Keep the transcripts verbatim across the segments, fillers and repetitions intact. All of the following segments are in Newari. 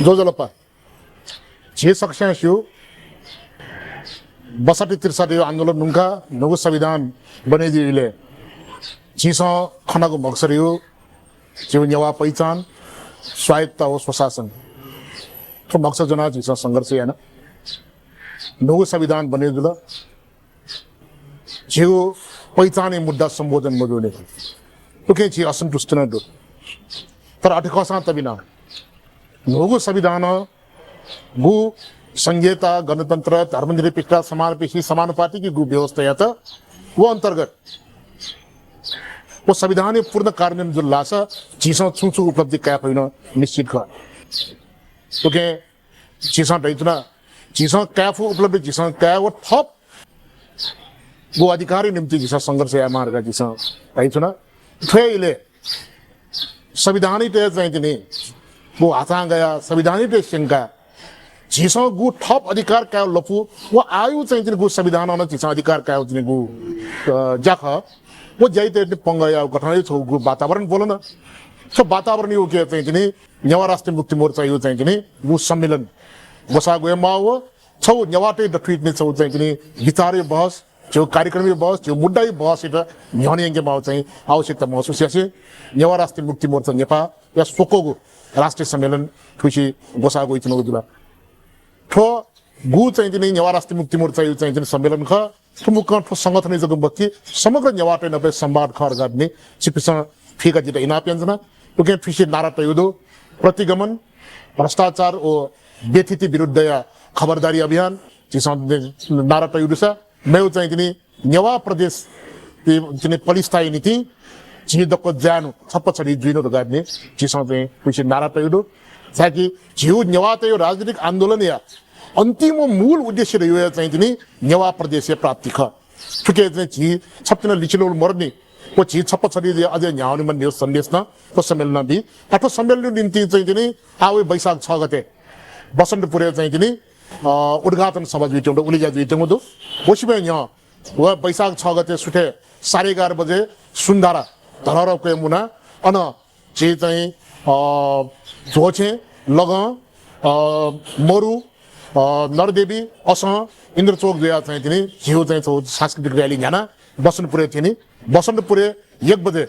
ज्वजलपा। झी सकस्यां स्यू, बसठी त्रिसठीया आन्दोलन धुंकाः न्हूगु संविधान बने जुइबलय् झीसं खनागु मकसद खः झीगु नेवाः पहिचान, स्वायत्तता व स्वशासन। थ्व मकसद ज्वनाः झीसं संघर्ष याना। न्हूगु संविधान बने जुल। झीगु पहिचानया मुद्दा सम्बोधन मजूनि। उकिं झी असन्तुष्ट नं दु। तर अथे खःसां तबिनं न्हूगु संविधानं गु संघीयता, गणतन्त्र, धर्मनिरपेक्षता, समावेशी, समानुपातिक गु व्यवस्थायात व अन्तर्गत व संविधानया पूर्ण कार्यान्वयन जुल धाःसा झीसं छुं छुं उपलब्धि काये फइगु निश्चित खः। उकिं झीसं धयाच्वना, झीसं काये फु उपलब्धि झीसं काये व थप गु अधिकारया निम्ति झीसं संघर्ष यायेमाः धकाः झीसं धयाच्वना। थ्व इलय् संविधानयात चाहिँ तिनि गु हाचां गयाः, संविधानयात स्यंकाः झीसं गु थप अधिकार काये लपु व आःयागु चाहिँ तिनि गु संविधानं नं झीसं अधिकार काये तिनि गु, अ, ज्या खः। व ज्यायात तिनि पंगः यायेगु कथंया छगू गु वातावरण ब्वलन। थ्व वातावरणया उकी चाहिँ तिनि नेवाः राष्ट्रिय मुक्ति मोर्चाया चाहिँ तिनि गु सम्मेलन ग्वसाः ग्वये माः व छगू नेवाःतय् दथुइ तिनि छगू चाहिँ तिनि विचारया बहस, छगू कार्यक्रमया बहस, छगू मुद्दाया बहसयात न्ह्यःने यंके माःगु चाहिँ आवश्यकता महसुस यासें नेवाः राष्ट्रिय मुक्ति मोर्चा नेपाःया स्वक्वःगु राष्ट्रिय सम्मेलन थुइसे ग्वसाः ग्वयाच्वनागु जुल। थ्व गु चाहिँ तिनि नेवाः राष्ट्रिय मुक्ति मोर्चाया चाहिँ तिनि सम्मेलन खः। थ्व मुक्कं थ्व संगठनया जक मखु कि समग्र नेवाःतय् नाप संवाद खः धकाः तिनि छिकपिन्सं थुइकाः जितः इनाप यानाच्वना। उकिं थुइसे नारा तयागु दु, प्रतिगमन, भ्रष्टाचार व व्यथिति विरुद्धया खबरदारी अभियान। झीसं नारा तयागु दुसा मेगु चाहिँ तिनि नेवाः प्रदेश ति-, तिनि पलिस्ताया निंतिं झी दक्व जाय्‌नु, छप्पा छधी जुइनु धकाः तिनि झीसं चाहिँ थुइसे नारा तयागु दु। छाय्‌कि झीगु नेवाःतय्‌गु राजनीतिक आन्दोलनया अन्तिम मूल उद्देश्य धइगु चाहिँ तिनि नेवाः प्रदेशया प्राप्ति खः। थुके चाहिँ झी छप्तिनं लिचिलाल मरुनि व झी छप्पा छधी अझ न्ह्याःवनेमाः धइगु सन्देश नं थ्व सम्मेलनं बी। अ, थ्व सम्मेलनया निंतिं चाहिँ तिनि आः वइ वैशाख छ गते बसन्तपुरय् चाहिँ तिनि, अ, उद्घाटन सभा जुइत्यंगु दु, उलेज्या जुइत्यंगु दु। व सिबय् न्ह्यः व वैशाख छ गते सुथय् साढे एघार बजे सुन्धारा धरहरा क्वय् मुनाः अन झी चाहिँ, अ, झ्वःछेँ, लगं, अ, मरु, अ, नरदेवी, असं, इन्द्रचोक जुयाः चाहिँ तिनि झीगु चाहिँ छगू सांस्कृतिक rally न्ह्यानाः बसन्तपुरय् तिनि, बसन्तपुरय् एक बजे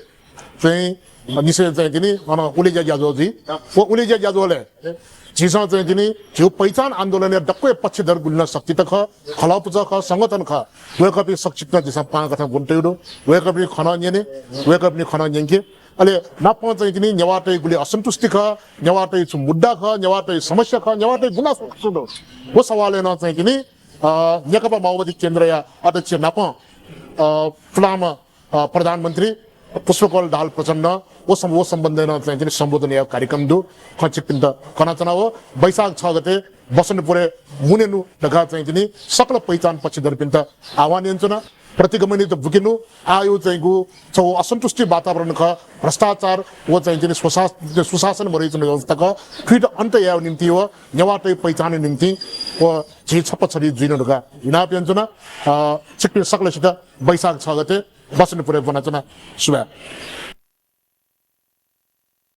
चाहिँ निसें चाहिँ तिनि अन उलेज्या ज्याझ्वः जुइ। व उलेज्या ज्याझ्वलय् झीसं चाहिँ तिनि झीगु पहिचान आन्दोलनया दक्वया पक्षधर गुलिं नं शक्तित खः, खलःपुचः खः, संगठन खः। वय्‌कःपिं सकसितं झीसं पाहां कथं ब्वने तयागु दु। वय्‌कःपिनि खँ नं न्यने, वय्‌कःपिनि खँ नं न्यंके। अले नापं चाहिँ तिनि नेवाःतय् गुलि असन्तुष्टि खः, नेवाःतय् छु मुद्दा खः, नेवाःतय् समस्या खः, नेवाःतय् गुनासो छु दु, व सवालय् नं चाहिँ तिनि, अ, नेकपा माओवादी केन्द्रया अध्यक्ष नापं, अ, पुलांम्ह, अ, प्रधानमन्त्री पुष्पकमल दाहाल प्रचण्डं व सम-, व सम्बन्धय् नं चाहिँ तिनि सम्बोधन यायेगु कार्यक्रम दु। खँ छिकपिन्त कनाच्वना। व वैशाख छ गते बसन्तपुरय् मुनेनु धकाः चाहिँ तिनि सकल पहिचान पक्षधरपिन्त आह्वान यानाच्वना। प्रतिगमनयात बुकेनु, आःयागु चाहिँ गु छगू असन्तुष्टि वातावरण खः, भ्रष्टाचार व चाहिँ तिनि स्वशा-, सुशासन मदुइच्वंगु अवस्था खः, थुइत अन्त यायेगु निंतिं व नेवाःतय् पहिचानया निंतिं व झी छप्पा छधी जुइनु धकाः इनाप यानाच्वना। अ, छिकपिं सकलसित वैशाख छ गते बसन्तपुरय् ब्वनाच्वना। सुभाय्।